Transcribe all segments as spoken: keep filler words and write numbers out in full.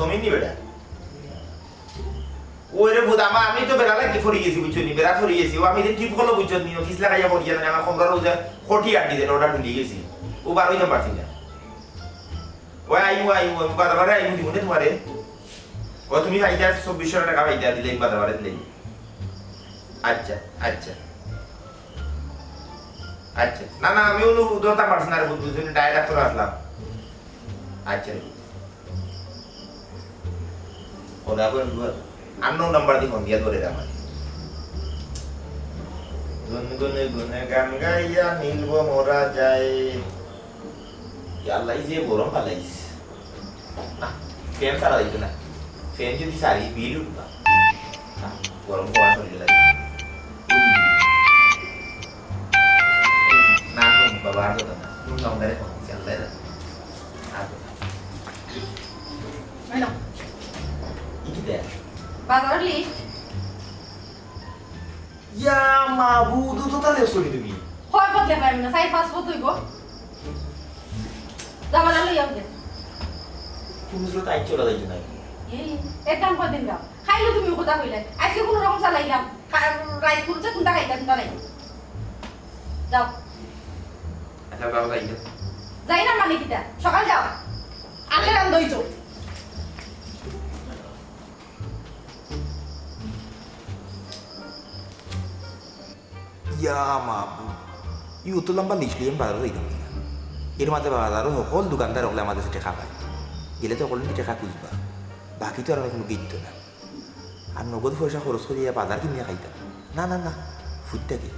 জমিন নি বেটা। ওরে ভূত, আমা-, আমি তো বেড়া লাগি পড়ি গেছি, বুঝছো নি? বেড়া পড়ি গেছি। ও আমি যে টিউব কল, বুঝছো নি? ও ফিস লাগাইয়া পড়ি জানি, আমার কোমরর ওই যে খটি আড্ডি যেটা, ওটা ঢুলি গেছি। ও বার হইতাম পারছি না। ওই আইমু, আইমু, আইমু, বাজার বারে আইমু, দিমু নে তোমারে। ও তুমি পাইতা চব্বিশশো টাকা পাইতা, দিলে বাজার বারে দিলে। আচ্ছা, আচ্ছা। আচ্ছা। না, না, আমি অনু-, ধরতাম পারছি না রে, বুঝছো নি? ডাইরেক্ট তোরা আসলাম। আচ্ছা রে। ওরা এখন আননোন নাম্বার দিয়ে ফোন দিয়া ধরে আমার। গুনগুনে গুনে গান গাইয়া মিলবো মোরা যাই। ইয়া আল্লাহ, এই যে গরম ফালাইস। না, ফ্যান ছাড়া যাইতো না। ফ্যান যদি সারি, বিল উঠবা। না, গরম কমা শরীরে লাগে। না, না, বাবা, আর কথা না। কোন কাউন্টারে ফোন দিছে, আল্লাহ জানে। আর কথা। ম্যাডাম। ই কিতা? বাজারর লিস্ট। ইয়া মাবুদ, তো তাহলে চলি তুমি। কয় পদ লেখা আমি না, চাইর পাঁচ পদ হইবো। যা বাজার লই আও দে। তুমি তো তাই চলে যাইছো না। এই, এক কাম কর দিন যাও। খাইলে তুমি কথা কইলে। আজকে কোনো রকম চালাইলাম। খা-, রাইত করছে কোনটা খাইতাম তা নাই। যাও। আচ্ছা, বাবা যাই যাও। যাই না মানে কিতা? সকাল যাও। আনলে রান্ধ হইতো। ইয়া মাবুদ, ই অত লম্বা লিস্ট লইয়া আমি বাজারো যাইতাম না। এর মাঝে বাজারো হকল দোকানদার হকলে আমার কাছে টেকা পায়, গেলে তো হকলর টেকা খুঁজবা, বাকি তো আর কোনো গিত্ত না। আর নগদ পয়সা খরচ করিয়া বাজার কিনিয়া খাইতাম না, না, না, ফুটতে কি?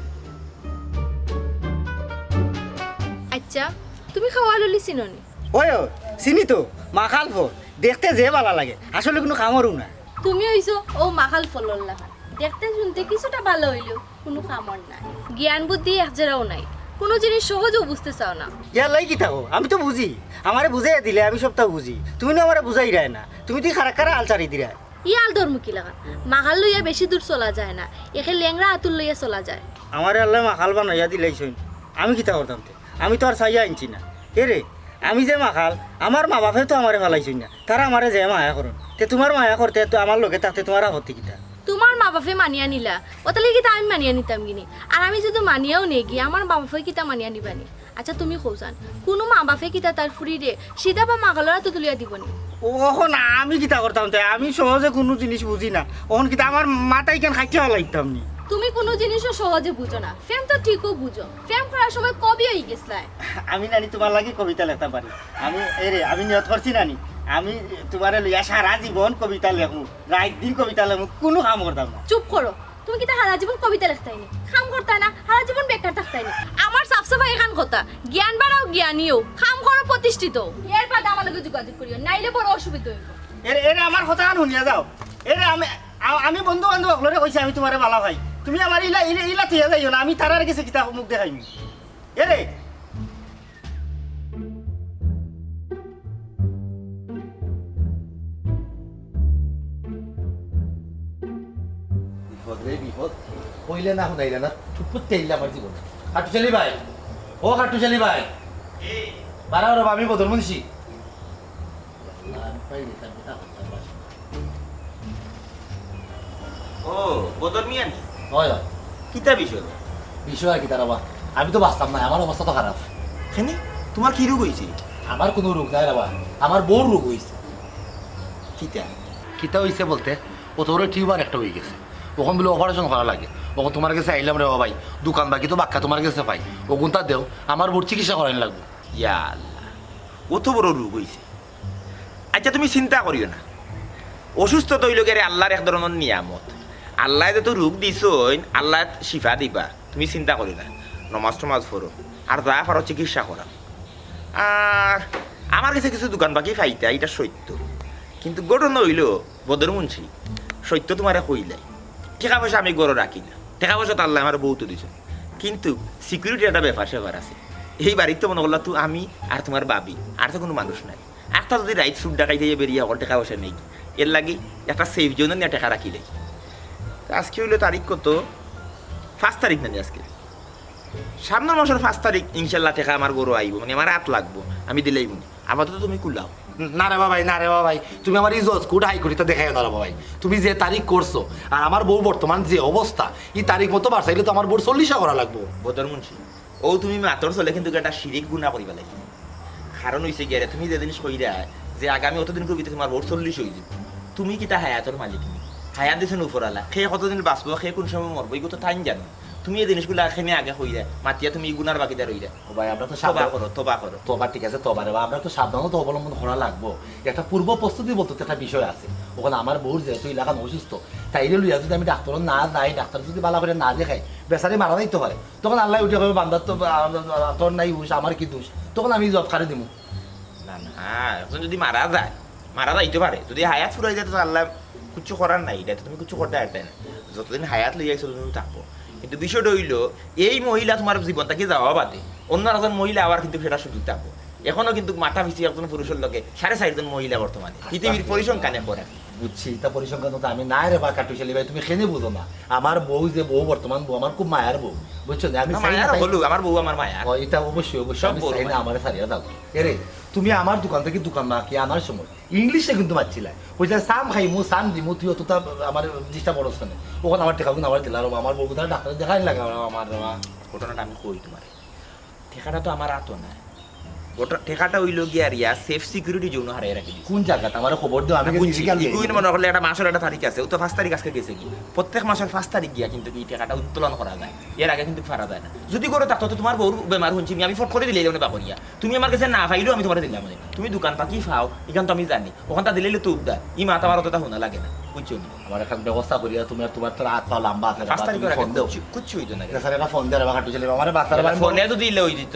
আচ্ছা, তুমি খাওয়া ললি চিনো নি? ওই, ওই, চিনি তো, মাখাল ফল। দেখতে যে ভালা লাগে, আসলে কোনো কামরও না। তুমি অইছো ও মাখাল ফলর লাখান। দেখতে শুনতে কিছুটা ভালা অইলেও কোনো কামর নাই। জ্ঞান বুদ্ধি এক জেরাও নাই। কোনো জিনিস সহজেও বুঝতে চাও না। ইয়ার লাগি কিতা কও? আমি তো বুঝি। আমারে বুঝাইয়া দিলে আমি সবটা বুঝি। তুমি না আমারে বুঝাইরায় না। তুমি তুই খারা খারা আল চারি দিরায়। ই আল ধরমু কি লাখান? মাখাল লইয়া বেশি দূর চলা যায় না। একে লেংড়া আতুর লইয়া চলা যায়। আমারে আল্লায় মাখাল বানাইয়া দিলাইছইন। আমি কিতা করতাম তে? আমি তো আর চাইয়া আনছি না। এরে, আমি যে মাখাল, আমার মা বাপে তো আমারে ফালাইছইন না। তারা আমারে যে মায়া করইন। তে তোমার মায়া করতে তো আমার লগে থাকতে তোমার আপত্তি কিতা? তোমার মা বাপে মানিয়া নিলা, অতার লাগি কিতা আমি মানিয়া নিতাম গি নি? আর আমি যদি মানিয়াও নেই গি, আমার মা বাপে কিতা মানিয়া নিবা নি? আচ্ছা, তুমি কও চাইন, কুনু মা বাপে কিতা তার ফুরিরে সিধা বা মাখালর আতো তুলিয়া দিবো নি? ও, অখন আমি কিতা করতাম তে? আমি সহজে কুনু জিনিস বুঝি না। অখন কিতা আমার মাথায় কেন খাইতে হওয়া লাগতাম নি? তুমি কুনু জিনিসও সহজে বুঝো না। প্রেম তো ঠিকও বুঝো। প্রেম করার সময় কবি অই গেছলায়। আমি নানি তোমার লাগি কবিতা লেখতাম পারি। আমি, এরে, আমি নিয়ত করছি নানি, আমি তোমারে লইয়া সারা জীবন কবিতা লেখমু, রাইত দিন কবিতা লেখমু, কুনু কাম করতাম না। চুপ করো। তুমি কিতা হারা জীবন কবিতা লেখতায় নি? কাম করতায় না, হারা জীবন বেকার থাকতায় নি? আমার সাফ সাফাই এখান কথা, জ্ঞান বাড়াও, জ্ঞানী অও, কাম করো, প্রতিষ্ঠিত অও। এর বাদে আমার লগে যোগাযোগ করিও, নাইলে বড় অসুবিধা অইবো। এরে, এরে, আমার কথা হুনিয়া যাও। এরে, আমি, আ-, আমি বন্ধু বান্ধব অকলরে কইছি আমি তোমারে ভালা পাই। তুমি আমার ইলা, ইলা, ইলা থইয়া যাইও না, আমি তারার গেছে কিতা মুখ দেখাইমু। এরে। বিপদ রে বিপদ, কইলে না হুনাইলে না, থুপুত তেইলে আমার জীবন। খাটুশালী ভাই, ও খাটুশালী ভাই, বাড়াও রে বা, আমি বদর মুন্সি। ও, বদর মিয়া নি? অয়, অয়। কিতা বিষয়? বিষয় আর কিতা রে বা? আমি তো বাঁচতাম না, আমার অবস্থা তো খারাপ। কেনে? তোমার কি রোগ অইছে? আমার কুনু রোগ নাই রে বা, আমার বউর রোগ অইছে। কিতা? কিতা অইছে বলতে, অত বড় টিউমার একটা অই গেছে, অখন বুলে অপারেশন করা লাগে। অখন তোমার গেছে আইলাম রে বা ভাই, দোকান বাকি তো বাক্কা তোমার গেছে পাই, অগুনতা দেও, আমার বউর চিকিৎসা করাইন লাগবো। ইয়া আল্লাহ, অত বড় রোগ অইছে। আচ্ছা, তুমি চিন্তা করিও না। অসুস্থতা অইলো গিয়া রে আল্লাহর এক ধরনর নিয়ামত। আল্লায় যত রোগ দিছইন, আল্লায় শিফা দিবা। তুমি চিন্তা করিও না। নমাজ টমাজ পড়ো। আর যা পারো চিকিৎসা করাও। আর আমার গেছে কিছু দোকান বাকি পাইতা, ইটা সত্য। কিন্তু ঘটনা অইলো, বদর মুন্সি, সত্য তোমারে কইলাই। টেকা পয়সা আমি ঘরো রাখি না। টেকা পয়সা তো আল্লায় আমারে বউত দিছইন। কিন্তু সিকিউরিটির একটা ব্যাপার স্যাপার আছে। এই বাড়িত তো মনো করলা তো আমি আর তোমার ভাবি, আর তো কুনু মানুষ নাই। একটা যদি রাইত চুর ডাকাইত আইয়া বেরিয়া অকল টেকা পয়সা নেই, এর লাগি একটা সেফ জোনো নিয়া টেকা রাখিলাই। আজকে অইলো তারিখ কত? পাঁচ তারিখ নানি আজকে? সামনর মাসর পাঁচ তারিখ ইনশাল্লাহ টেকা আমার ঘরো আইবো, মানে আমার আত লাগবো, আমি দিলাইমুনে। আপাতত তুমি কুলাও। না রে বাবাই, না রে বাবাই, তুমি আমার এই জজ কোর্ট হাই কোর্ট ইতা দেখাইও না রে বাবাই। তুমি যে তারিখ করছো, আর আমার বউর বর্তমান যে অবস্থা, ই তারিখ মতো বাড়াইলে তো আমার বউর চল্লিশা করা লাগবো। বদর মুন্সি, ও তুমি মাতর চলে কিন্তু একটা শিরিক গুনা করিবা লাগে। কারণ অইছে গিয়া রে, তুমি যে জিনিস কইরা যে আগামী অতদিন করবি তো তোমার বউর চল্লিশ অই যাইবো। তুমি কিতা হায়াতর মালিক নি? হায়াত দিছইন উপরআলা, কে কতদিন বাঁচবো, কে কোন সময় মরবো, ইগু তো তাইন জানো। তুমি এই জিনিসগুলা কেনে আগে কইরা, মাতিয়া তুমি ই গুনার বাগিদার অইরা। ও ভাই, আমরা তো তবা সাবধান করো, তবা করো। তবা, ঠিক আছে, তবা রে বা, আমরা তো সাবধানতা অবলম্বন করা লাগবো। একটা পূর্ব প্রস্তুতি বলতে তো একটা বিষয় আছে। অখন আমার বউর যেহেতু ইলাখান অসুস্থ, তাইরে লইয়া যদি আমি ডাক্তারো না যাই, ডাক্তার যদি বালা করি না দেখাই, বেচারি মারা যাইতো পারে। তখন আল্লায় উঠিয়া কইবো, "বান্দার তো, আ, আ, তোর নাই হুশ, আমার কি দোষ?" তখন আমি জব কারে দিমু। না, না, একজন যদি মারা যায়, মারা যাইতো পারে, যদি হায়াত ফুরাই যায়, তো আল্লায় কিচ্ছু করার নাই, ইটা তো তুমি কিচ্ছু করতে পারতায় না। যতদিন হায়াত লইয়া আইছো, ততদিন থাকবো। কিন্তু বিষয়টা অইলো, এই মহিলা তোমার জীবন থাকি যাওয়া বাদে অন্য একজন মহিলা আবার কিন্তু সেটা সুযোগ থাকবো। এখনো কিন্তু মাথা পিছু একজন পুরুষর লগে সাড়ে চারজন মহিলা বর্তমানে পৃথিবীর পরিসংখ্যানে করে। বুঝছি, ইতা পরিসংখ্যান তো আমি নাই রে বা কাটুশালী ভাই, তুমি কেনে বুঝো না? আমার বউ যে বউ, বর্তমান বউ আমার খুব মায়ার বউ, বুঝছো নি? আমি না, চাই না মায়ার তাই হলো, আমার বউ আমার মায়া। ও, এটা অবশ্যই, অবশ্যই, সব আমি বড় চাই না মায়া। আমারে ছাড়িয়া দাও। এরে, তুমি আমার দোকান থাকি দোকান বাকি আনার সময় ইংলিশে কিন্তু মাতছিলা, কইছিলা, "সাম খাইমু, সাম দিমু, তুই অতটা আমারে disturb করস না।" অখন আমার টেকা কিন্তু আমারে দিলা, আর আমার বউ কিন্তু ডাক্তার দেখাই লাগে আমার, আমার, আমার। ঘটনাটা আমি কই তোমারে, টেকাটা তো আমার আতো না। ঘটনা, টেকাটা অইলো গিয়া রিয়া সেফ সিকিউরিটি জোনো হারাই রাখি দিছি। কোন জাগাত? আমারে খবর দেও, আমি বুঝছি, গিয়া লই ইগুইন আইমু। মনে করলে একটা মাসর একটা তারিখ আছে, ও তো পাঁচ তারিখ আজকে গেছে গি। প্রত্যেক মাসর পাঁচ তারিখ গিয়া কিন্তু ই টেকাটা উত্তোলন করা যায়, এর আগে কিন্তু পারা যায় না। যদি করো থাকতো তো তোমার বউর বেমার হুনছি, আমি ফট করি দিলে মানে বাকরিয়া। তুমি আমার গেছে না পাইলেও আমি তোমারে দিলাম। তুমি দোকান পাকি পাও, ইখান তো আমি জানি। অখানতা দিলে তো উদ্ধার। ই মাত আমার অতটা হুনা লাগে না, বুঝছো নি? আমার একটা ব্যবস্থা করিয়া তুমি আর তোমার তো হাত পাও লম্বা আছে, পাঁচ তারিখর আগে ফোন দেও। কিচ্ছু, কিচ্ছু অইতো না। স্যার, একটা ফোন দেও, আমার কাটু ছেলে, আমার বাচ্চার বাড়ি ফোনে যদি ইলে অই দিত,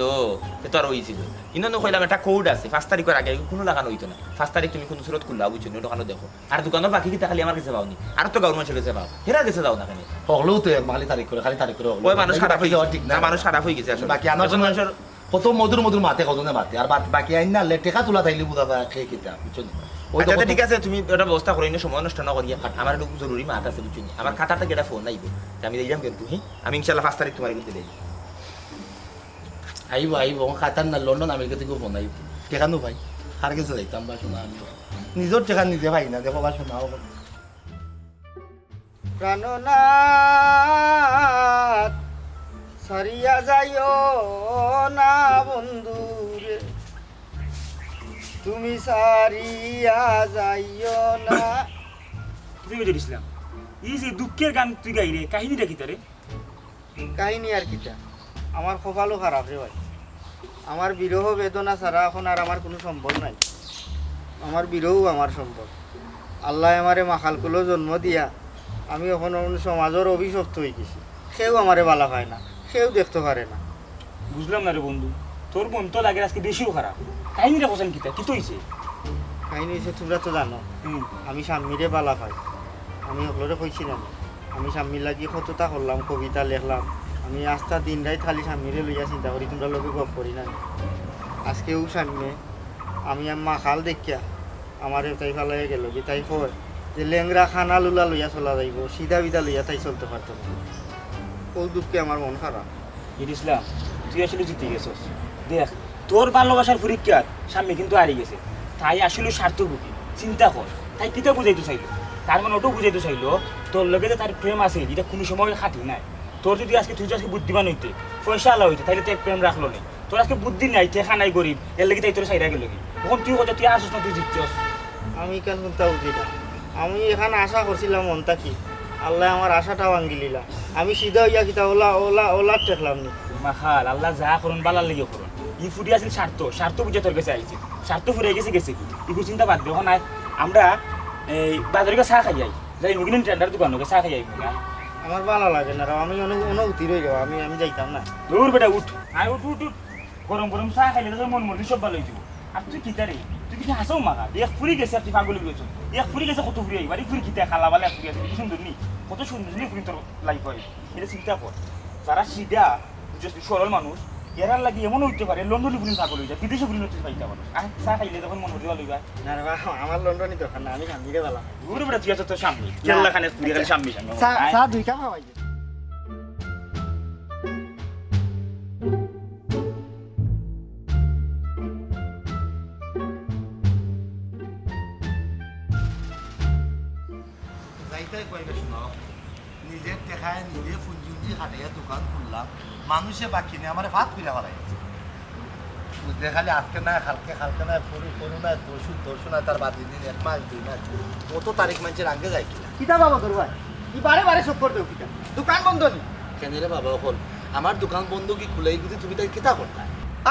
তে তো আর অইছিল। কিন্তু তো কইলাম, একটা কোড আছে, পাঁচ তারিখর আগে কোনো লাগানো অইতো না। পাঁচ তারিখ তুমি কোনো সুরত খুললা, বুঝছো নি? ওটা ওখানে দেখো। আর দোকানর বাকি কিতা খালি আমার গেছে পাওনি? আর তো গাউর মানুষর গেছে পাও। হেরার গেছে যাও না কেনে? হকলেও তো এক খালি তারিখ করে, খালি তারিখ করে হকলেও। ওই মানুষ খারাপ অই গেছে। ঠিক না। মানুষ খারাপ অই গেছে আসলে। বাকি আমার একজন মানুষর কত মধুর মধুর মাতে, কতজনে মাতে। আর বাদ-, বাকি আইন না, লে-, টেকা তুলা থাইলে বুঝা যায়, কে কিতা, বুঝছো নি? ওই আচ্ছা, তো আচ্ছা, কত ঠিক আছে, তুমি ওটা ব্যবস্থা করে এনে সময় নষ্ট না করিয়া। আমার একটু জরুরি মাত আছে, বুঝছো নি? আমার কাতার থাকি একটা ফোন আইবো। তে আমি যাইলাম কিন্তু, হি? আমি ইনশাল্লাহ পাঁচ তারিখ তোমার কিন্তু দেই। আইবো, আইবো, আমার কাতার না, লন্ডন, আমেরিকা থাকি ফোন আইবো। টেকা নো ভাই, আর গেছে যাইতাম বা শোনা আমি। নিজর টেকা নিজে পাই না, দেখো বা শোনা। প্রাণনাথ, ছাড়িয়া যাইও না বন্ধুরে, তুমি ছাড়িয়া যাইও না। তুমি বুঝে দিছিলাম, এই যে দুঃখের গান তুই গাইরে, কাহিনীটা কিতা রে? কাহিনী আর কিতা, আমার কপালও খারাপ রে ভাই। আমার বিরহ বেদনা ছাড়া এখন আর আমার কোনো সম্বল নাই। আমার বিরহও আমার সম্বল। আল্লায় আমারে মাখাল কুলো জন্ম দিয়া আমি এখন অন্য সমাজর অভিশপ্ত অই গেছি। কেউ আমারে বালা পায় না, কেউ দেখতো পারে না। বুঝলাম না রে বন্ধু, তোর মন তো লাগে আজকে বেশিও খারাপ। কাহিনীটা কোথায় কিতা, কিতা অইছে? কাহিনী অইছে, তোমরা তো জানো, হুম। আমি শাম্মীরে বালা পাই। আমি হকলরে কইছি না নি? আমি শাম্মীর লাগি কততা করলাম, কবিতা লেখলাম। আমি আস্তা দিন রাইত খালি শাম্মীরে লইয়া চিন্তা করি, তোমরার লগে গপ করি না নি? আজকেও শাম্মী, আমি আম-, মাখাল দেখিয়া আমারে তাই ফালাইয়া গেলো গি। তাই কয় যে লেংড়া খানা লুলা লইয়া চলা যাইবো, সিধা বিধা লইয়া তাই চলতে পারতো না। ও দুঃখে আমার মন খারাপ। ইদ ইসলাম, তুই আসলে জিতে গেছস। দেখ, তোর ভালোবাসার পরীক্ষাত শাম্মী কিন্তু হারি গেছে। তাই আসলে স্বার্থভোগী। চিন্তা কর, তাই কিতা বুঝাইতে চাইলো? তার মানে ওটাও বুঝাইতে চাইলো, তোর লগে যে তার প্রেম আছে, এটা কোনো সময় খাঁটি নাই। তোর যদি আজকে, তুই যদি আজকে বুদ্ধিমান অইতে, পয়সাআলা অইতে, তাইলে তোর প্রেম রাখলো নি। তোর আজকে বুদ্ধি নাই, টেকা নাই, গরিব, এর লাগি তাই তোর সাইরা গেলো গি। এখন তুই কথা, তুই আসছ না, তুই জিতছস। আমি কেন কোনটা বুঝি না? আমি এখান আশা করছিলাম মন থাকি, আল্লায় আমার আশাটা ভাঙ্গি দিলা। আমি সিধা অইয়া কিতা ওলা, ওলা, ওলা ঠেকলাম নি। মাখাল, আল্লাহ যা করুন, বালার লাগি করুন। ই ফুটি আছিল স্বার্থ, স্বার্থ বুঝে তোর গেছে আইছে। স্বার্থ ফুরিয়া গেছে, গেছে গি। ইগু চিন্তা বাদ দে, এখন আয়, আমরা এই বাজারে গিয়া চা খাই আই। যাই মুগিন টেন্ডার দোকানো গিয়া চা খাই আই মুগা। আমার বালা লাগে না রে, আমি অনেক অনুভূতি রই যাবো, আমি, আমি যাইতাম না। দূর বেটা, উঠ। আয়, উঠ, উঠ, উঠ। গরম গরম চা খাইলে তো মন মর্জি সব বালা অই যাইবো। আর তুই কিতা রে? তুই কিতা হাসাও মাখা? এক ফুরি গেছে আর তুই পাগল অই গেছস। এক ফুরি গেছে, কত ফুরি আইবো? আর এক ফুরি কিতা, কালা বালা এক ফুরি আছে, কি সুন্দর নি? কত সুন্দর সুন্দর ফুরি তোর লাইফ অয়। এটা চিন্তা কর। যারা সিধা, বুঝছস তুই, সরল মানুষ, এরার লাগি এমন অইতে পারে, লন্ডনি ফুরি পাগল অই যায়, বিদেশি ফুরি তুই পাইতে পারস। আয়, চা খাইলে তখন মন মর্জি বালা অইবা। না রে বা, আমার লন্ডনি দরকার না, আমি শাম্মীরে বালা পাই। দূর বেটা, তুই আছো তোর শাম্মী। কেল্লা খানে ফুরি খালি শাম্মী, শাম্মী। চা, আয়। চা দুই কাপ খাওয়াই দে। নিজের টেকায় নিজে পুঞ্জি উঞ্জি খাটাইয়া দোকান খুললাম, মানুষে বাকি নেই, আমারে ফাত কইরা ফালাই গেছে। বুঝলে, খালি আজকে না, কালকে, কালকে না, পরু, পরু না, তরশু, তরশু না, তার বাদে দিন, এক মাস, দুই মাস, কত তারিখ মানছে রাঙ্গে যায় কিনা? কিতা বাবা তোর ভাই, কি বারে বারে চক্কর দেও কিতা? দোকান বন্ধ নি? কেন রে বাবা, অখন আমার দোকান বন্ধ কি খুলাই যদি তুমি তাই কিতা করতা?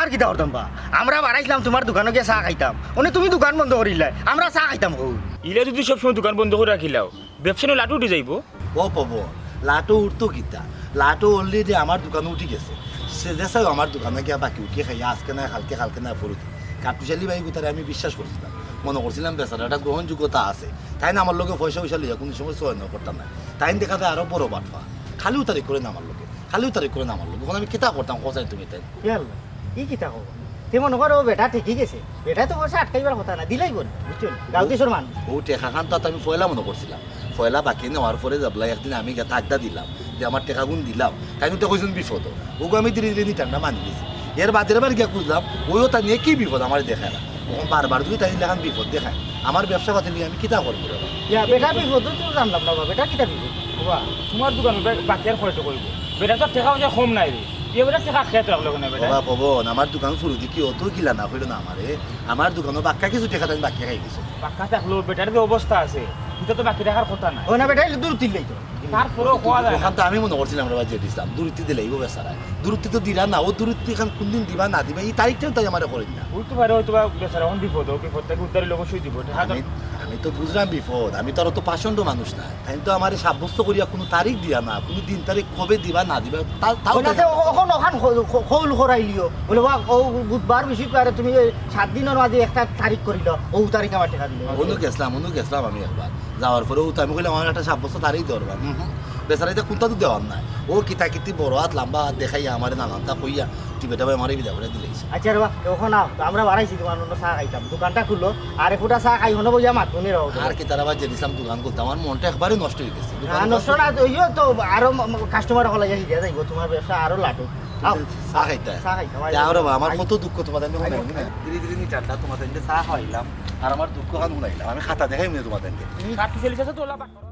আর কিতা করতাম বা, আমরা বারাইছিলাম তোমার দোকানো গিয়া চা খাইতাম, অনে তুমি দোকান বন্ধ করিলায়, আমরা চা খাইতাম কই? ইলা যদি সব সময় দোকান বন্ধ করি রাখিলাও, ব্যবসা নু লাটু উঠি যাইবো। ও পবন, লাটু উঠতো কিতা? লাটু already আমার দোকানো উঠি গেছে। সে যে চাইও আমার দোকানো গিয়া বাকি উঠিয়া খাইয়া আজকে না, কালকে, কালকে না, পরু দিন। কাটুশ আলী ভাই গুতারে আমি বিশ্বাস করছিলাম, মনো করছিলাম বেচারার একটা গ্রহণযোগ্যতা আছে। তাইন আমার লগে পয়সা পয়সা লইয়া কুনু সময় ছয় নয় করতা নায়। তাইন দেখা যায় আরো বড় বাটপার, খালি উতারি করে না আমার লগে, খালি উতারি করে না আমার লগে। অখন আমি কিতা করতাম, কও চাইন তুমি তাইন? ইয়াল্লা, ই কিতা কও? তে মনো করো, ও বেটা ঠিকই গেছে, বেটা তো পয়সা আটকাইবার কথা না, দিলাইবো নি, বুঝছো নি? গাঁও দেশর মানুষ। ও টেকাখান তো আমি পয়লা মনো করছিলাম, পয়লা বাকি নেওয়ার পরে যাবলা একদিন আমি গিয়া তাগদা দিলাম যে আমার টেকাগুন দিলাও, তাইন তো কইছইন বিপদ। ওগু আমি ধীরে ধীরে নিটান্ডা মানি নিছি। এর বাদে বার গিয়া খুঁজলাম, ওইও তাইন একই বিপদ আমারে দেখায় না। অখন বারবার যদি তাইন লাখান বিপদ দেখায়, আমার ব্যবসা পাতি লইয়া আমি কিতা করবো রে বা? ইয়া, বেটা বিপদ তো জানলাম না বা, বেটা কিতা বিপদ? বাবা, তোমার দোকানো বে-, বাকি আর কয়টা কইবো? বেটা তো টেকা পয়সা কম নাই রে। ইয়ে বেটা টেকা খেয়ে রাখলো কেনে বেটা? বাবা পবন, আমার দোকান শুরু দিকে অত গিলা না কইলো না আমারে। আমার দোকানো বাক্কা কিছু টেকা তাইন বাক্কা খাই গেছে। বাক্কা থাকলো বেটার যে অবস্থা আছে, ইটা তো বাকি রাখার কথা না। ও না বেটা, ইলে দূর তিল্লাই তো। তারপরেও কওয়া যায় না। অখান তো আমি মনো করছিলাম রে বা যে দিছলাম, দূরত্ব দিলাইবো বেচারায়। দূরত্ব তো দিরা না, ও দূরত্ব এখান কোন দিন দিবা না দিবা, ই তারিখটাও তাইন আমারে কইরা না। অইতো পারে হয়তো বা বেচারা অখন বিপদ, ও বিপদ থাকি উদ্ধার অইলে অবশ্যই দিবো। টেকা তো আমি, আমি তো বুঝলাম বিপদ, আমি তো আর অত পাষণ্ড মানুষ না। তাইন তো আমারে সাব্যস্ত করিয়া কুনু তারিখ দিরা না, কুনু দিন তারিখ কবে দিবা না দিবা, তা-, তাও ওনাতে দেখার কথা। অ-, অখন অখান খ-, খ-, খৌল করাইলিও। বলে, "ওয়া, ও বুধবার, বৃহস্পতিবারে তুমি ওই সাত দিনর মাঝে একটা তারিখ করিল, ও তারিখ আমার টেকা দিলে।" অনো গেছলাম, অনো গেছলাম আমি একবার। যাওয়ার পরে ও তো আমি কইলাম, "আমার একটা সাব্যস্ত তারিখ দরকার।" হুম, হুম। বেচারা ইটা কুনটা তো দেওয়ার নাই। ও কিতা কিতি বড় আত, লাম্বা আত দেখাইয়া আমারে নানানতা কইয়া টিপে টাপে আমারে বিদায় করিয়া দিলাইছে। আচ্ছা রে বা, অখন আও, তো আমরা বারাইছি তোমার অনো চা খাইতাম। দোকানটা খুলো, আর একটা চা খাই, হনো বইয়া মাত, তুমি রও। আর কিতা রে বা যে দিছলাম দোকান খুলতাম, আমার মনটা একবারে নষ্ট অই গেছে। না, দোকান নষ্ট না, তো ইয়ো তো আরো ম-, ম-, কাস্টমার হলা যাই দিয়া যাইবো, তোমার ব্যবসা আরো লাটু। আও। চা খাইতা? চা খাইতাম, আও রে বা, আমার আই। কত দুঃখ তোমার তাইন হুনাইমু না। ধীরে ধীরে নিটান্ডা তোমার তাইন চা খাওয়াইলাম, আর আমার দুঃখখান হুনাইলাম। আমি খাতা দেখাইমু নে তোমার তাইন। কাটি চল্লিশ আছে তো ওলা বাট করো।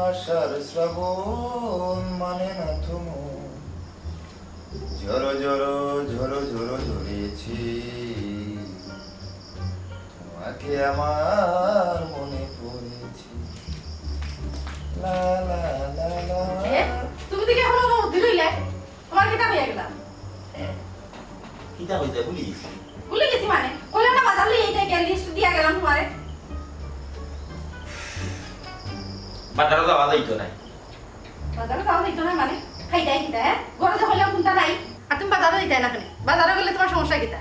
আষাঢ় শ্রাবণ মানে না থমো, ঝরো ঝরো ঝরো ঝরো ঝরেছি, তোমাকে আমার মনে পড়েছে। লা লা লা লা। এ, তুমি দেখি এখনো আমার বুদ্ধি লইলে? তোমার কিতা হইয়া গেলাম? কিতা কইতে ভুলি গেছি? ভুলি গেছি মানে? কইলাম না বাজার লইয়া এইটা গিয়া লিস্ট দিয়া গেলাম তোমারে। বাজারো যাওয়া যাইতো নায়। বাজারো যাওয়া যাইতো নায় মানে? খাইতায় কিতা, হ্যাঁ? ঘরো যে কইলাম কুনটা নাই। আর তুমি বাজারো যাইতায় না কেনে? বাজারো গেলে তোমার সমস্যা কিতা?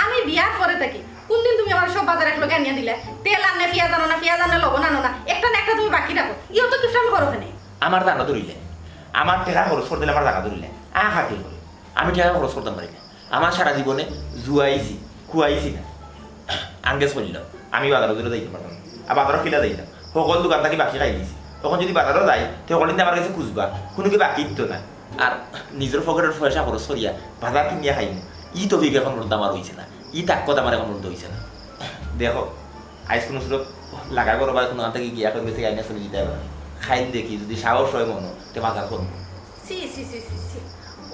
আমি বিয়ার পরে থাকি কোনদিন তুমি আমার সব বাজার একলগে আনিয়া দিলে? তেল আনো না, পিয়াজ আনো না, পিয়াজ আনো না, লবণ আনো না, একটা না একটা তুমি বাকি রাখো। ইও তো কিপটামি করো কেনে? আমার জাগা ধরিলে, আমার টেকা খরচ করি দিলে আমার জাগা ধরিলে, আ খাতে করে। আমি টেকা খরচ করতাম পারি না। আমার সারা জীবনে জুয়াইছি, খুয়াইছি না। আঙ্গেজ করিল, আমি বাজারো জুরে যাইতাম পারতাম না। আর বাজারো কিলা যাইতাম? হকল দোকান থাকি বাকি খাই দিছি। অখন যদি বাজারো যাই, তে হকলদিন আমার গেছে খুঁজবা, কুনু কি বাকি দিত না। আর নিজর পকেটর পয়সা খরচ করিয়া বাজার কিনিয়া খাইমু, ই তৌফিক অখন পর্যন্ত আমার অইছে না, ই তাকত আমার অখন পর্যন্ত অইছে না। দেখো, আইজ কুনু সুরত লাগা করো বা কুনু আনতে গিয়া কই বেশি আইনা চলে দিতে পারো। খাইন দেখি, যদি সাহস হয় মনো, তে বাজার করমু। ছি, ছি, ছি, ছি, ছি।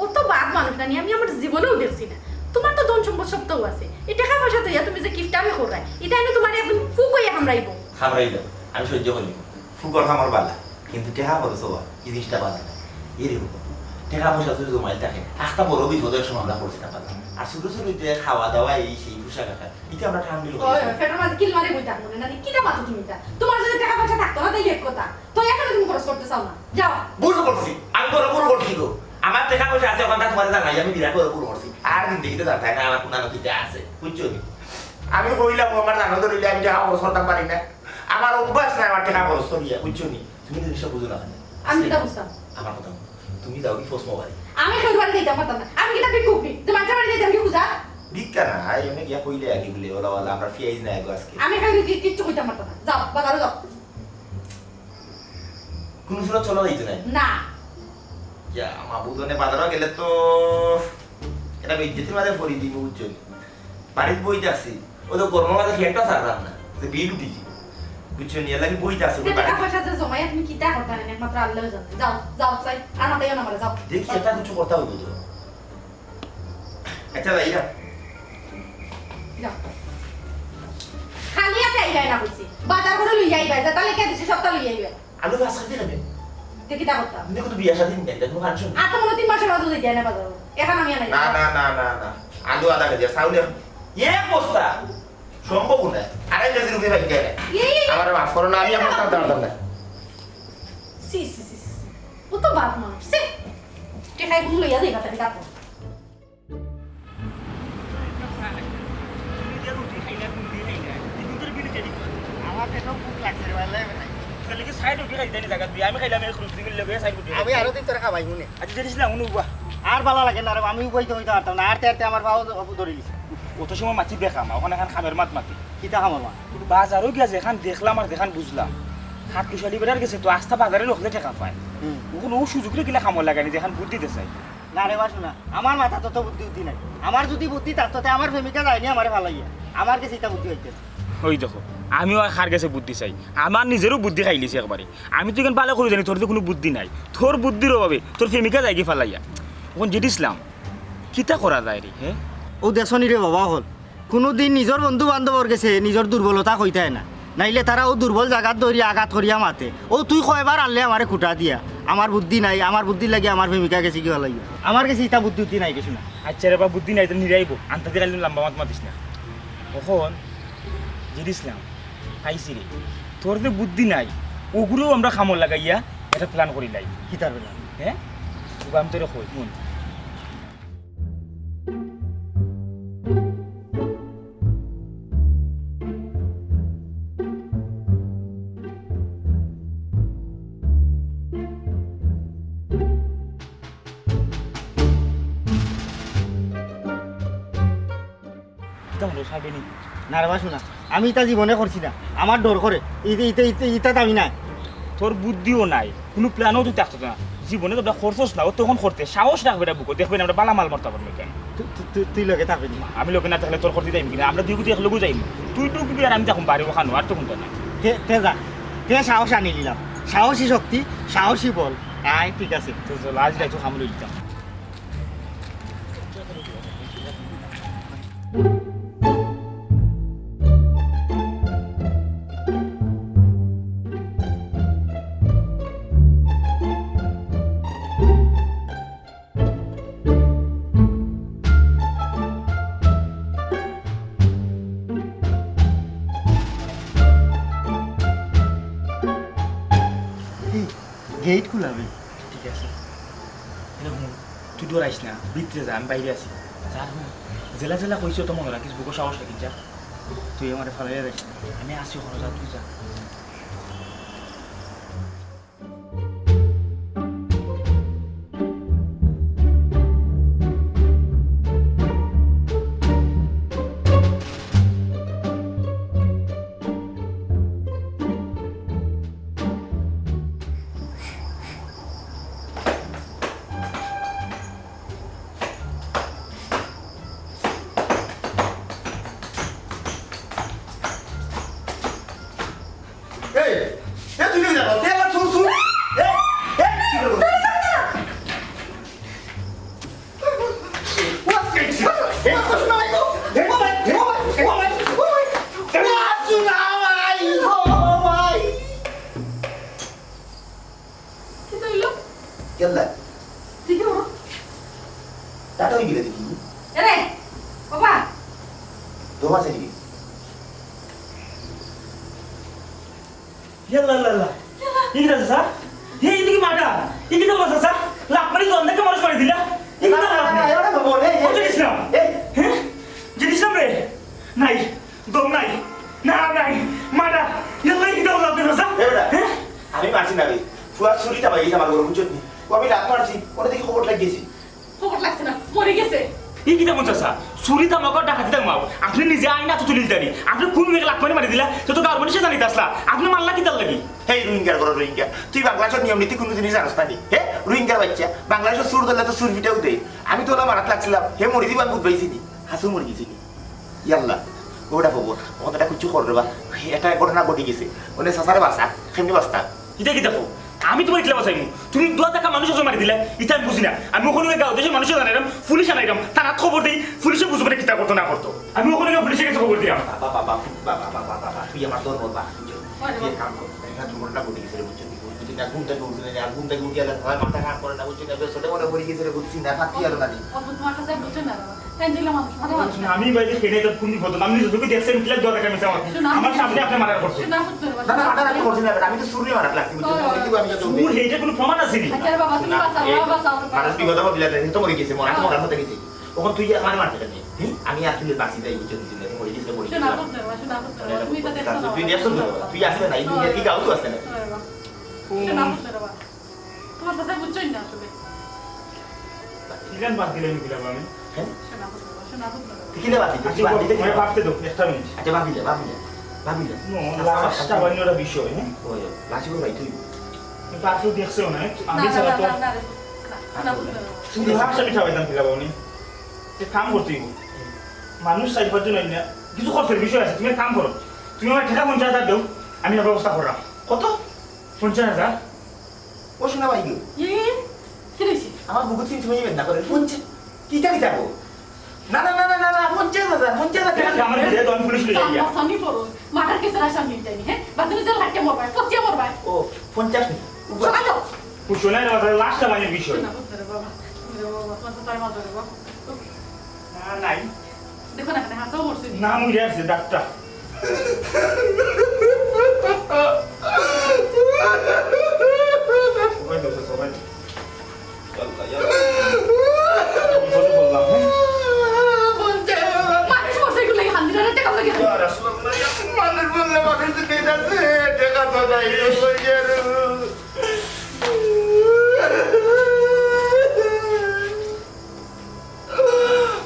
অত বাদ মানুষ না নি, আমি আমার জীবনেও দেখছি না। তোমার তো ধন সম্পদ সবতাউ আছে। এই টেকা পয়সা থইয়া তুমি যে কিপটামি কররায়, ইটা এনে তোমারে একদিন ফুক অইয়া হামরাইবো। হামরাইলো, আমি সহ্য করি। ফুকর হামর বালা, কিন্তু টেকা খরচ অওয়া, ই জিনিসটা বালা না। এরে বাবা, টেকা পয়সা যদি জমাইল থাকে, আখতা বড় বিপদর সময় আমরা পড়ছি না বালা। আর ছোট ছোট যে খাওয়া দাওয়া, এই সেই পোশাক আশাক, ইটা আমরা ঠান্ডা অয়, অয়, পেটর মাঝে কিল মারি বই থাকবো না, নানি কিতা মাতো তুমি ইতা? তোমার যদি টেকা পয়সা থাকতো না, তাইলে এক কথা। তো এখন তুমি খরচ করতে চাও না, যাও। ভুল করছি, আমি বড় ভুল করছি গো। আমার টেকা পয়সা আছে, অখানতা তোমারে জানাই, আমি বিরাট বড় ভুল করছি। আর জিন্দেগিতে জানতায় না আমার কুনানো কিতা আছে, বুঝছো নি? আমি কইলাম, ও আমার জানো ধরিলে আমি টেকা খরচ করতাম পারি না। আমার অভ্যাস নাই আমার টেকা খরচ করিয়া, বুঝছো নি? তুমি জিনিসটা বুঝো না কেনে? আমি কিতা বুঝতাম? আমার কথা হুনো। তুমি যাও কি ফোস মোবাইল? আমি কেউর বাড়ি যাইতাম পারতাম না। আমি কিতা ভিক্ষুক নি? যে মানষর বাড়ি যাইতাম কি খুজা? ভিক্ষা না, আই এমনে গিয়া কইলে আগে বলে, ওলা ওলা, আমরা পিয়াইজ নাই গো আজকে। আমি কেউরে কি-, কিচ্ছু কইতাম পারতাম না। যাও, বাজারো যাও। কুনু সুরত চলা যাইতো নায়? না। ইয়া, মাবুদ, অনে বাজারো গেলে তো এটা বেইজ্জতির মাঝে পড়ি দিমু, বুঝছো নি? বাড়িত বই থাকছি, ওই তো গরমর মাঝে ফ্যানটা ছাড়লাম না, যে বিল উঠি যাইবো। বুঝছো নি? এর লাগি বইতে আছে, যে টাকা পয়সা যে জমাইয়া তুমি কিতা করতা না, একমাত্র আল্লাহ জানে। যাও, যাও, চাই। আর মাতাইও না আমারে, যাও। দেখি, এটা কিছু করতে হবে তো। আচ্ছা, যাই না। যাও। খালি হাতে আইবায় না কইছি। বাজার করে লইয়া আইবায়, যেটা লেখা দিছি সবটা লইয়া আইবায়। আলু পাঁচ কেজি খাবে? দেখি তা করতাম। এমনি কোনো বিয়া শাদী নেই, কোনো ফাংশন নেই। আর তো মনে হয় তিন মাসের বাদে যাই না বাজারো। এখন আমি আনাই। না, না, না, না, না। আলু আধা কেজি, আর চাউল এক, এক বস্তা। সম্ভব না। আড়াই কেজির উপরে বাইক যায় না। এই, এই, এই। আমারে মাফ করো না, আমি এখন তার দাঁড়াতাম না। সি, সি, সি, সি, সি। ও তো বাপ মানুষ, সি। টেকাই গুলো লইয়া যাইবা, তাহলে তারপর। আমার পেটও ভুক লাগছে রে, ভাই, লাগে না। তাহলে কি সাইড উঠে খাইতে নি জায়গা তুই? আমি খাইলাম এক রুটি, লগে সাইড উঠে আমি খাইলাম। আরো দিন তোরা খাবাই মনে। আচ্ছা, জানিস না, উনি উবা। আর ভালা লাগে না রে, আমি উবাইতে হইতে পারতাম না। আরতে আরতে আমার পাও ধরে দিছে। অত সময় মাছি বেকামা, ওখানে এখন খামের মাত মাতি। কিতা খামের মাত? বাজারও গিয়া যেখান দেখলাম আর যেখান বুঝলাম, খাট্টুশালী বেটার গেছে তো আস্তা বাজারে লোকলে টেকা পায়। হুম। ওখানে ও সুযোগ রে গিলা খামর লাগানি, যেখান বুদ্ধি দেশাই। না রে বাসু না, আমার মাথা তত বুদ্ধি উদ্ধি নাই। আমার যদি বুদ্ধি থাকতো, তে আমার প্রেমিকা যায়নি আমারে ফালাইয়া। আমার গেছে ইতা বুদ্ধি হইতে না। ওই দেখো, আমিও আর কার গেছে বুদ্ধি চাই? আমার নিজেরও বুদ্ধি খাইলিছি একবারে। আমি তো এখান ভালো করে জানি তোর তো কোনো বুদ্ধি নাই, তোর বুদ্ধির অভাবে তোর প্রেমিকা যায়গি ফালাইয়া। এখন যেটি ইসলাম, কিতা করা যায় রে, হ্যাঁ? ও দেশনি রে বাবা হল, কোনোদিন নিজর বন্ধু বান্ধবর গেছে নিজর দুর্বলতা কইতায় না, নাইলে তারা ও দুর্বল জাগাত ধরি আঘাত করিয়া মাতে। ও তুই কয়বার আনলে আমারে খুঁটা দিয়া, আমার বুদ্ধি নাই, আমার বুদ্ধির লাগি আমার প্রেমিকা গেছে কি ফালাইয়া। আমার গেছে ইতা বুদ্ধি উদ্ধি নাই কিছু না। আচ্ছা রে বা, বুদ্ধি নাই তো নিরাইব, আনতে দিয়ে খালি লম্বা মাত মাতিস না। এখন জিনিস না পাইছি রে, তোর যে বুদ্ধি নাই, ওগুলোও আমরা খামর লাগাইয়া একটা প্ল্যান করি লাই। কিতার বেলা? হ্যাঁ, ওগুলো আমি তোরে কই, হুন। কিতা হলো, সাহেব নি? না রে বা, শোনা, আমি ইতা জীবনে করছি না, আমার ডর করে। ইতে, ইতে, ইতে, ইতা তো আমি নাই। তোর বুদ্ধিও নাই, কোনো প্ল্যানও তুই থাকতো না। জীবনে তো খরচস না, ও তখন করতে সাহস রাখবে না বুকো, দেখবে না আমরা বালা মাল মরতা পারবো কেন? তুই, তুই, তুই, তুই লগে থাকবি নি? আমি লগে না থাকলে তোর করতে যাইম কিনা? আমরা দুই গুটি এক লগে যাইম, তুই ঢুকবি আর আমি তখন বাড়ি ওখানো, আর তখন তো না। তে, তে যা, তে সাহস আনি নিলাম, সাহসী শক্তি, সাহসী বল। আয়, ঠিক আছে। তো চল, আজ যাই তো খামড়ে দিতাম। এই, গেট খুলাবে। ঠিক আছে। এরে হুন, তুই ডরাইস না, ভিতরে যা, আমি বাইরে আছি। যা হুন, জেলা জেলা কইছি তো মনে রাখিস, বুকো সাহস রাখিস, যা। তুই আমারে ফালাইয়া যাইস না। আমি আছি ওখানে, যা, তুই যা। এই, এ তুই কি জানো? এ আমার চুল, চুল। এ, এ, কি করবো? কিতা অইলো? কেল্লা? দেখি বাবা। টাটা অই গেলে দেখি। এরে, বাবা। দোয়া চাই। ইয়াল্লা, ইয়াল্লা, ইয়াল্লা। ইয়াল্লা। ই কিতা চাচা? এ, ই দেখি মাটা। ই কিতা চাচা? লাফ মারি তো অন্ধেকে মানুষ মারি দিলা। ই কিতা না, না, লাফ না, মারি? এটা তো বলে, এই, কত এই, দিছিলাম? এই। হ্যাঁ? যে দিছিলাম রে? নাই। দম নাই। না, নাই। মাটা। ইয়াল্লা, ই কিতা লাফ মারি চাচা? এ বেটা, হ্যাঁ? আমি মারছি না রে। ফুয়া ছুরি চাপাই গেছে আমার ঘরে, বুঝছত নি? ও আমি লাফ মারছি, ওটা দেখি খবর লাগিয়েছি। খবর লাগছে না, মরি গেছে। ই কিতা মন চাচা? চুরি তামাকর ডাকাতি তামাও। আপনে নিজে আইন আতো তুলি দিতানি। আপনে কোন মেয়েকে লাখ মারি মারি দিলা? তো তো গাঁওর মানুষে জানিত আসলা। আপনে মারলা কিতার লাগি? হেই রোহিঙ্গার ঘরর রোহিঙ্গা। তুই বাংলাদেশর নিয়ম নীতি কুনুদিনই জানস না নি? হে? রোহিঙ্গার বাইচ্চা। বাংলাদেশর চুর ধরলে তো চুর পিটাউ দেয়। আমি তো ওলা মারাত লাগছিলাম। হে মরি দিবা আমি বুঝ পাইছি নি। হাসু মরি গেছি নি। ইয়াল্লা। ওটা খবর, অখন এটা কিচ্ছু কর রে বা। এটা এক ঘটনা ঘটি গেছে। ওনে চাচারে বাঁচা, কেমনে বাঁচতা? ইটা কিতা কও? আমি তুমার ইকলা বাঁচাইমু? তুমি দুয়া থাকা মানুষ একজন মারি দিলা, ইটা আমি বুঝি না। আমি অখন গাঁও দেশর মানুষরে জানাইরাম, পুলিশ আনাইরাম, থানাত খবর দেই, পুলিশে বুঝবো না কিতা করতো না করতো। আমি অখন পুলিশর গেছে খবর দিরাম। বাবা, বাবা, বাবা, বাবা, বাবা, বাবা, তুই আমার ধর্ম বা, তুই এক কাম কর, এটা দুর্ঘটনা ঘটি গেছে রে, বুঝছো নি? বুঝছি না, ঘুম থাকি উঠছি না, আর ঘুম থাকি উঠি আলে আমার মাথা কাম করে না, বুঝছি না, বে, ছোট বড় পড়ি গেছে রে, বুঝছি না, ফাটি আলো না নি। অদ্ভুত, তোমার কাছে বুঝছো না রে বাবা। তাই দিলে মানুষ, মাথা মানুষ। আমি বাইরে কেনে তার কোন বিপদ? আমি নিজে চোখে দেখছি, আমি কিলা দরকার আমি আমার, শোনা, আমার সামনে আপনি মার্ডার করছেন। শোনা, শোনা, শোনা। না, না, মার্ডার আমি করছি না, আমি তো চুরি মারাত লাগছি, বুঝছো? ওই, ওই। আমি তো চুর, এইটা কোনো প্রমাণ আছে নি? আচ্ছা রে বাবা, তুমি না, বাঁচাও, এ, বাবা, বাঁচাও, বাঁচাও। মানুষ বিপদ আপদ দিলা, তো মরে গেছে, মরা তো মরার মতো গেছে। তখন তুই যে আমার মারতে কেন? হুম? আমি আর তুই বাঁচি যাই, বুঝছো? তুই মরে গেছে, মরে গেছে। শোনা, শোনা, শোনা, শোনা, তুমি তো দেখছো না। তুই দেখছো না, তুই আসলে না, এই দুনিয়া কি গাও তো আসলে না। শোনা, শোনা, শোনা। তোমার কথা বুঝছই না আসলে। কিখান বাদ দিলে আমি দিলাম আমি। হ্যাঁ? শোনা, শোনা, শোনা, শোনা। তুই কিনে বাদ দিতে? আচ্ছা, তুই বাদ দিতে আমায় কিনে? ভাবতে দাও, একটা মিনিট। আচ্ছা, ভাবি যা, ভাবি যা, ভাবি যা। নো, আচ্ছা, লাশটা আচ্ছা। বানিয়ে ওটা বিষয়, হ্যাঁ? ওই, লাশ ওর ভাই তুই। তার কেউ দেখছেও না, হ্যাঁ? না, আমি না, ছাড়া না, তো না, না রে। না, শোনা, শোনা, শোনা। তুমি লাশটা মিঠা পাইতাম দিলা বাবু নি। যে কাম করতে হইব। মানুষ চারি পাঁচজন হইলে কিছু খরচের বিষয় আছে, তুমি এক কাম করো। তুমি আমার টাকা পঞ্চাশ হাজার দাও, আমি একটা ব্যবস্থা করলাম। কত? পঞ্চাশ হাজার? ও শোনা ভাই গো। এ, কি হইছে? আমার বুকুত চিনতে পারি না করে। পঞ্চাশ? কিতা কিতা গো? না, না, না, না, না, না, পঞ্চাশ হাজার, পঞ্চাশ হাজার টাকা। আমার বিয়ে তো আমি পুলিশ লই যাই। আমার স্বামী পড়ো, মার্ডার কেসের আসামি হইতাই নি, হ্যাঁ? বাদে নিজে লাটকে মরবায়, পচিয়া মরবায়। ও, পঞ্চাশ নি? উবা। শোনা তো। ও শোনা রে বাবা, লাশটা মানে বিষয়। শোনা, পুত্র রে বাবা, রে বাবা, তোমার তো তাই মাত্র রে বাবা। না, নাই। দেখো না, এখানে হাসাও মরছে। না, মরে আছে, ডাক্তার। সবাই দোষে, সবাই। ইয়াল্লা, ইয়াল্লা। বিপদে পড়লাম, হ্যাঁ? মানুষ মরছে, এগুলো এই হান্দিরা টেকা লাগে। ইয়া রাসূলুল্লাহ, ইয়া মানুষ বললে মানুষ তো ঠিক আছে, টেকা তো নাই, ওই যে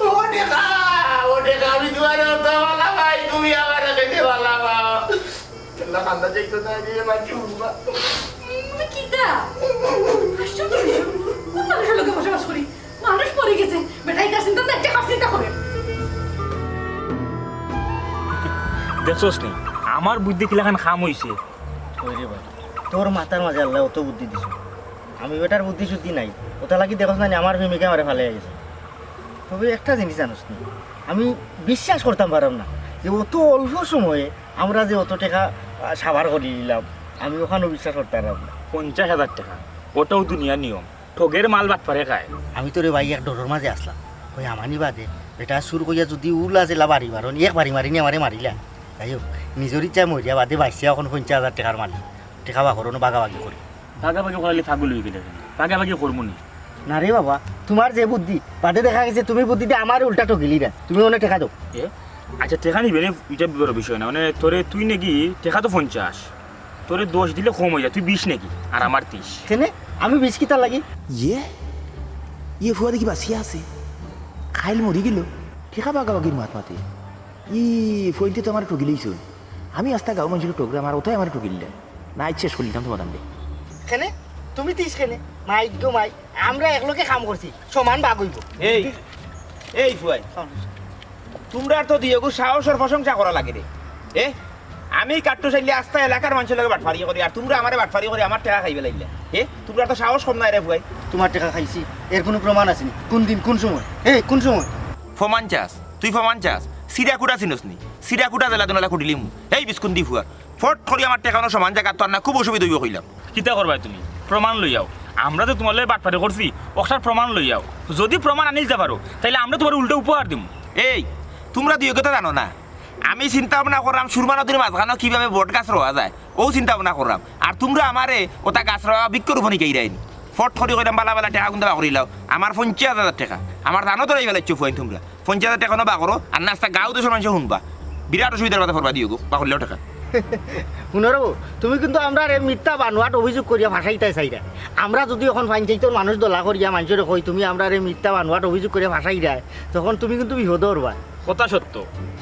ও টেকা, ও টেকা, আমি তোমার অত ভালা ভাই, তুমি আমার কাছে ভালা ভাই। আল্লাহ, কান্দা যাইতো না রে, বাঁচি উঠবা। তুমি কিতা? আশ্চর্য বিষয়। কোন মানুষের লগে বসবাস করি? মানুষ মরে গেছে, বেটা, ইটা চিন্তা না, একটা চিন্তা করে। দেখছস নি, আমার বুদ্ধি কিলাখান কাম অইছে। ওই রে ভাই, তোর মাথার মাঝে আল্লাহ অত বুদ্ধি দিছে। আমি বেটার বুদ্ধি শুদ্ধি নাই। ওটা লাগি দেখোস না নি, আমার প্রেমিকা আমারে ফালাই গেছে। তবে একটা জিনিস জানোস নি, আমি বিশ্বাস করতাম পারলাম না যে অত অল্প সময়ে আমরা যে অত টেকা, আহ, সাবার করি দিলাম, আমি ওখানেও বিশ্বাস করতাম পারলাম না। পঞ্চাশ হাজার টেকা, ওটাও দুনিয়ার নিয়ম। ঠগের মাল বাটপারে খায়। আমি তো রে ভাই এক ডরর মাঝে আসলাম, ওই আমানি বাদে বেটা চুর কইয়া যদি উলা জেলা বাড়ি মারন, এক বাড়ি মারিনি আমারে মারিলা। যাই হোক, নিজর ইচ্ছায় মরিয়া বাদে বাইসিয়া এখন পঞ্চাশ হাজার টেকার মালিক, টেকা বাকরনো বাগাবাগি করি। বাগাবাগি করাইলে পাগল অই গেলে কেনে? বাগাবাগি করমু নি। না রে বাবা, তোমার যে বুদ্ধি, বাদে দেখা গেছে তুমি বুদ্ধি দিয়া আমারে উল্টা ঠগিলিরা। তুমি অনে টেকা দেও। এ? আচ্ছা, টেকা নিবে নি, ইটা বড় বিষয় না। মানে, তোরে তুই নাকি টেকা তো পঞ্চাশ, তোরে দশ দিলে কম অই যায়, তুই বিশ নাকি? আর আমার ত্রিশ। কেনে? আমি বিশ কিতা লাগি? ইয়ে? ইয়ে ফুয়া দেখি বাঁচিয়া আছে। খাইল মরি গেল। টেকা বাগাবাগির মাত মাতে। ই ফইনতে তো আমারে ঠগিলিছইন। আমি আস্তা গাঁও মানষরে ঠগরাম, আর ওটাই আমারে ঠগিলিলা। না, ইচ্ছে শেষ করিলিতাম তোমার দাম দে। কেনে? তুমি তিস কেনে? মাইক গো মাইক। আমরা একলগে কাম করছি, সমান ভাগ অইবো। এই, এই ফুয়াই, তুমরার তো দুইওগুর সাহসর প্রশংসা করা লাগে রে। এ? আমি কাট্টু চাইলে আস্তা এলাকার মানষর লগে বাটফারি করি, আর তুমরা আমারে বাটফারি করি আমার টেকা খাইবে লাগিলা। এ? তুমরার তো সাহস কম নায় রে ফুয়াই। তোমার টেকা খাইছি, এর কুনু প্রমাণ আছে নি? কুন দিন, কুন সময়? এই, কুন সময়? ফমান চাস? তুই ফমান চাস? সিরা কুটা চিনস নি? সিরা কুটা জেলা দুনালা কুটিলিমু। এই বিস্কুন্দি ফুয়ার। ফট করি আমার টেকানো সমান জাগাত তো আর না, খুব অসুবিধা অইবো কইলাম। কিতা করবায় তুমি? প্রমাণ লই আও। আমরা যে তোমার লগে বাটপারি করছি, অকটার প্রমাণ লই আও। যদি প্রমাণ আনিলতা পারো, তাইলে আমরা তোমারে উল্টা উপহার দিমু। এই, তুমরা দুইওগু তো জানো না। আমি চিন্তা ভাবনা কররাম সুরমা নদীর মাঝখানো কিভাবে বট গাছ রওয়া যায়, অউ চিন্তা ভাবনা কররাম। আর তুমরা আমারে ওটা গাছ রওয়া বৃক্ষরোপণ হিকাইরায় নি। ফট করি কইলাম, বালা বালা টেকা কুনতা বার করিলাও। আমার পঞ্চাশ হাজার টেকা। আমার জানো তো এই বেলা ইচ্ছু ফুয়াইন তুমরা। পঞ্চাশ হাজার টেকা অনো বার করো, আর না আস্তা গাঁও দেশর মানষে হুনবা। বিরাট অসুবিধার মাঝে পড়বা দুইওগু, বার করলেও টেকা। হুনো রে, তুমি কিন্তু আমরারে মিথ্যা বানোয়াট অভিযোগ করিয়া ফাঁসাইতায় চাইরায়। আমরা যদি অখন পঞ্চায়েতর মানুষ দলা করিয়া মানষরে কই, তুমি আমরারে মিথ্যা বানোয়াট অভিযোগ করিয়া ফাঁসাইরায়, তখন তুমি কিন্তু বিপদো পড়বায়। কথা সত্য,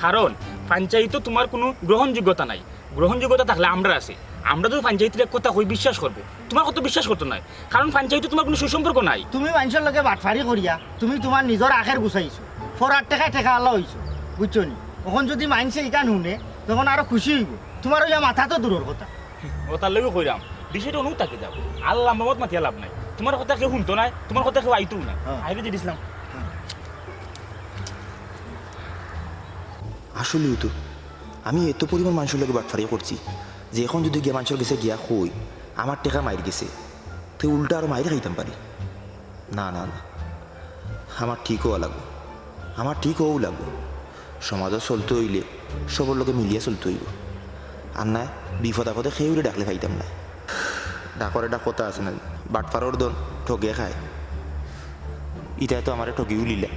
কারণ পঞ্চায়েতো তোমার কুনু গ্রহণযোগ্যতা নাই। গ্রহণযোগ্যতা থাকলে আমরার আছে। আমরা যদি পঞ্চায়েতরে এক কথা কই, বিশ্বাস করবো। তোমার কথা বিশ্বাস করতো নায়, কারণ পঞ্চায়েতো তোমার কুনু সুসম্পর্ক নাই। তুমি মানষর লগে বাটফারি করিয়া তুমি তোমার নিজর আখের গুছাইছো, ফরার টেকায় টেকাআলা অইছো, বুঝছো নি? তখন যদি মাইনষে ইখান হুনে, তখন আরো খুশি অইবো। তুমার অইয়া মাথা তো দূরর কথা। ও তার লগে কইরাম, বিষয়টা অনু তাকে যাও। আল্লাহ মোহাম্মদ মাতিয়া লাভ নাই। তুমার কথা কেউ হুনতো নায়, তুমার কথা কেউ আইতো নায়। হ্যাঁ। আইরে যে দিছিলাম। আসলেউ তো, আমি এত পরিমাণ মানষর লগে বাটফারি করছি যে এখন যদি গিয়া মানষর গেছে গিয়া কই আমার টেকা মাইর গেছে, তে উল্টা আরো মাইর খাইতাম পারি। না, না, না, আমার ঠিক অওয়া লাগবো, আমার ঠিক অওয়াউ লাগবো। সমাজো চলতে অইলে সবর লগে মিলিয়া চলতে অইবো। আর নায় বিপদ আপদে কেউরে ডাকলে পাইতাম নায়। ডাকর একটা কথা আছে না, বাটফারর ধন ঠগে খায়। ইতায় তো আমারে ঠগিউ লিলা।